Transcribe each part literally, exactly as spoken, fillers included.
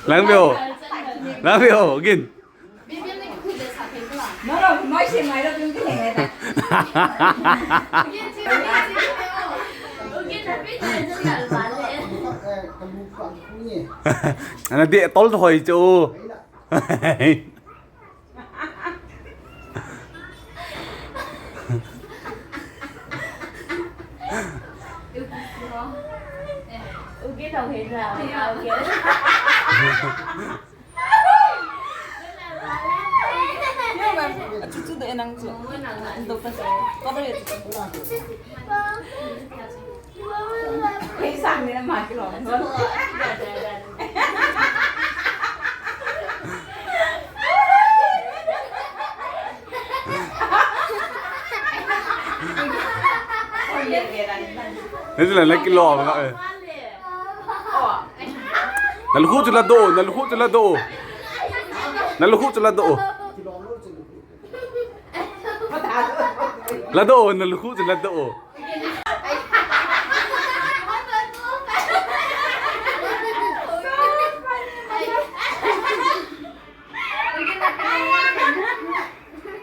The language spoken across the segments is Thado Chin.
Lang veo. Lang veo, gin. No, no, noi se mai lo, tum ke ngai ta. Ana de tol hoi chu. Uge tau he na, uge. Yo, ma'am. Achu chu de nang chu. Doctor sir. Cover it. Hey, sang ni na ma ki lo. Ni la la ki lo ma. Na lukhu chu la do, na lukhu chu la do. Na lukhu chu la do. La do, na lukhu chu la do.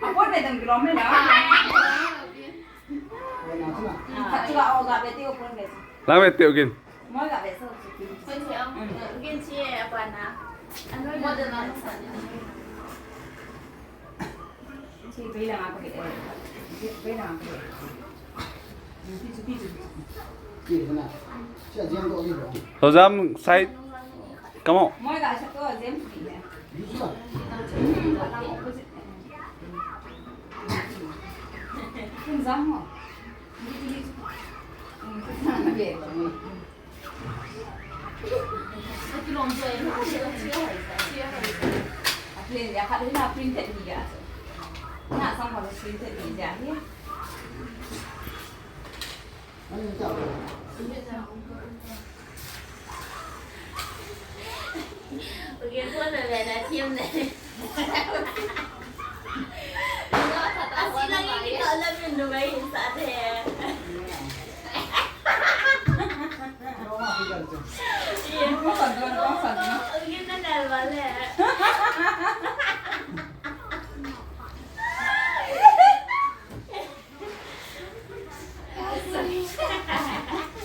Apon me dam grom me na. Khat chu la o ga be ti o pon be. Lang be ti o gin. Moi ga be so chu. Pon si ang. Gin si apa na. Ano mo de na sa. Chi be la ma ko be. Chi be la ma ko be. Hojam side. Come on.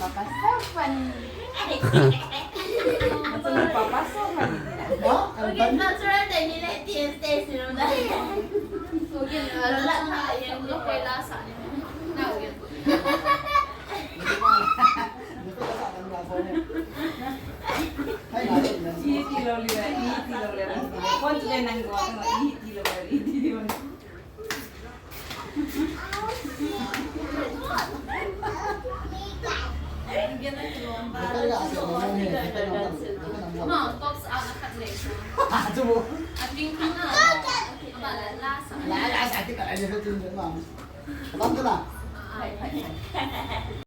Papa so funny. Papa so funny. Natural teh ni le T S teh ni lo da. Iti lo le, iti lo le. Pon le nang go, iti lo le, iti lo le.